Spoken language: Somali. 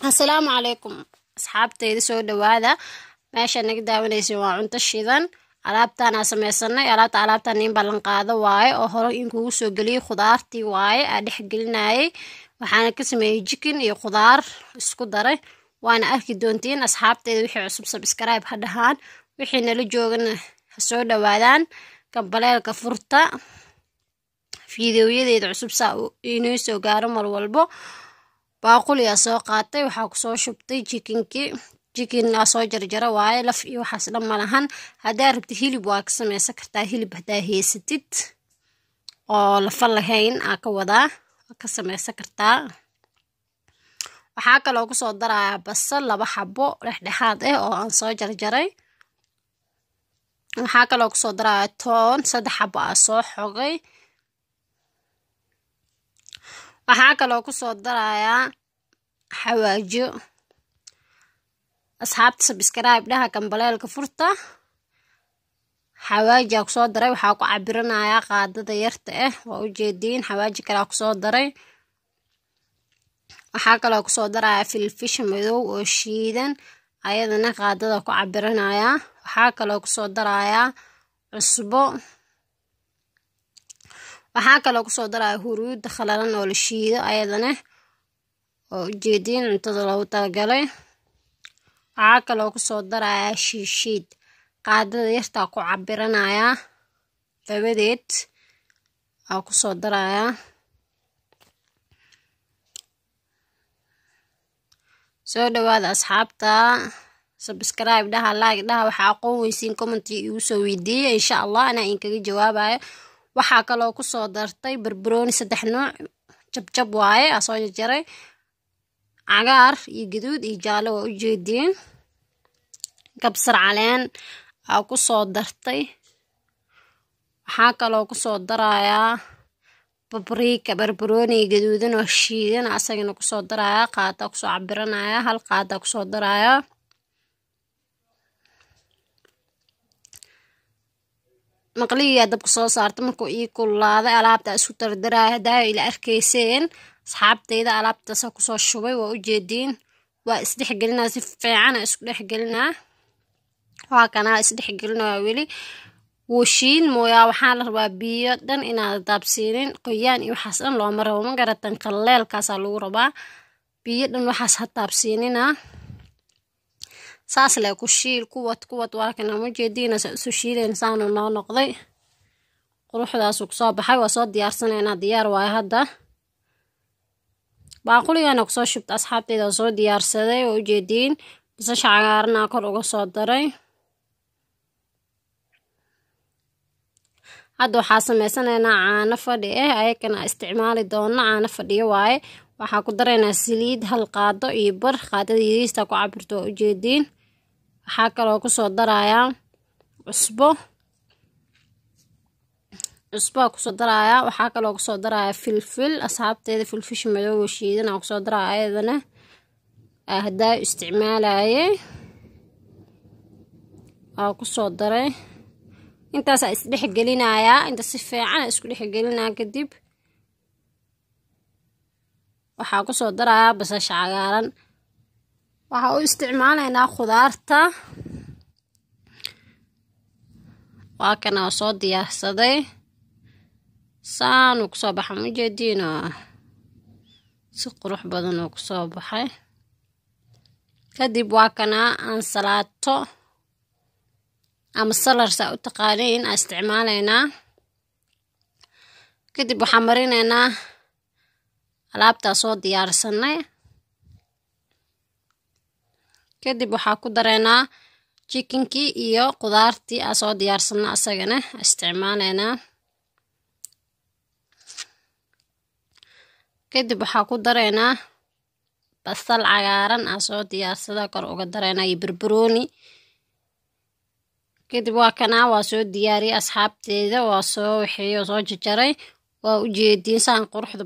Assalaamu calaykum asxaabtayda, soo dhawaada. Meesha naga daawanaysa waa cunto shidan. Alaabtaan aa sameysanay, alaabtaan in ballan qaado waaye oo hore in kugu soo geliyay. Khudaartii waaye aa dhex gelinayay. Waxaana ka sameeyey chicken iyo khudaar isku daray, waana arki doontiin. Asxaabteyda wixii cusub subscribe ha dhahaan, wixii nala joogana ha soo dhawaadaan, gambaleelka furta, fiidiyoyadeeda cusub saa inoo soo gaaro mar walbo. Baaquliyaa soo qaatay, waxaa kusoo shubtay chickenkii. Chicken aa soo jarjara waaye, laf iyo waxaas dhan ma lahan. Haddaa rabti hilib waa ka sameysan kartaa, hilib haddaa haysatid oo lafa lahayn aa ka wadaa, waa ka sameysan kartaa. Waxaa kaloo kusoo darayaa basal 2 xabo dhexdhexaad ah oo aan soo jarjaray. Waxaa kaloo kusoo darayaa toon 3 xabo aa soo xogay. Waxaa kaloo kusoo darayaa xawaajo. Asxaabta subscribe dhaha, gambaleelka furta. Xawaajaa kusoo daray, waxaa ku cabiranayaa qaadada yarta ah, waa ujeediin. Xawaaji kalaa kusoo daray. Waxaa kaloo kusoo darayaa filfisha madow oo shiidan, ayadana qaadada ku cabiranayaa. Waxaa kaloo kusoo darayaa cusbo. Waxaa kaloo kusoo darayaa huruuda khalalan oo la shiido ayadana, oo ujeediin cuntada loogu talagalay. Waxaa kaloo kusoo darayaa shiishiid, qaadada yartaa ku cabiranayaa dabadeed aa kusoo darayaa. Soo dhawaada asxaabta, subscribe dhaha, like dhaha. Waxaa aqoon weysiin commenti igu soo weydiiya, insha Allah anaa inkaga jawaabayo. Waxaa kaloo kusoo dartay barbarooni 3 nooc, jabjab waaye, aa soo jarjaray, cagaar iyo gaduud iyo jaallo, waa ujeediin. Kabsar caleen aa kusoo dartay. Waxaa kaloo kusoo darayaa babriika, barbarooni gaduudan oo shiidan asagana kusoo darayaa. Qaadaa kusoo cabiranaya, hal qaadaa kusoo darayaa. Maqligiyaa dabka soo saarta, markuu ii kululaaday alaabta isku dardaraya. Haddaa ila arkayseen asxaabtayda, alaabtaasa kusoo shubay, waa ujeediin. Waa isdhexgelinaa, si fiicana isku dhexgelinaa. Waa kanaa isdhexgelinaya weli wuu shiin mooyaa. Waxaa la rabaa biyo dhan inaad daabsiinin, qoyaan iyo waxaas dhan looma rabo, ma garatan? Qalleelkaasaa lagu rabaa, biyo dhan waxaas ha taabsiinina. Saas le ku shiil, kuwad kuwad. Waa kana, ma jeediina? Sa isu shiileen saanu noo noqday, quruxdaasuu kusoo baxay. Waa soo diyaarsanaynaa, diyaar waayo hadda. Baaquligana kusoo shubta asxaabteyda, waa soo diyaarsaday, waa ujeediin. Basasha cagaarana kor uga soo daray. Hadda waxaa sameysanaynaa caano fadhi ah, ayakana isticmaali doono. Caano fadhiyo waaye. Waxaa ku daraynaa saliid hal qaado iyo bar, qaadada yariista ku cabirto, waa ujeediin. Waxaa kaloo kusoo darayaa cusbo, cusbaa kusoo darayaa. Waxaa kaloo kusoo darayaa filfil asxaabteeda, filfisha madowga shiidan aa kusoo daraya ayadana, haddaa isticmaalayay aa kusoo daray. Intaasaa isdhexgelinayaa, inta si fiican isku dhexgelinaya. Kadib waxaa kusoo darayaa basasha cagaaran. Waxaa u isticmaalaynaa khudaarta. Waa kana, soo diyaarsaday, saanuu kusoo baxa, mujeediino? Si qurux badan uu kusoo baxay. Kadib waa kanaa ansalaato ama salar saa u taqaaniin aa isticmaalaynaa. Kadib waxaa marinaynaa alaabtaa soo diyaarsanay. Kadib waxaa ku daraynaa chickenkii iyo khudaartii aa soo diyaarsana, asagana isticmaalaynaa. Kadib waxaa ku daraynaa basal cagaaran aa soo diyaarsada, kor uga daraynaa, iyo barbarooni. Kadib waa kanaa, waa soo diyaariyey asxaabteeda, waa soo waxeeyey oo soo jarjaray, waa ujeediin saan quruxda.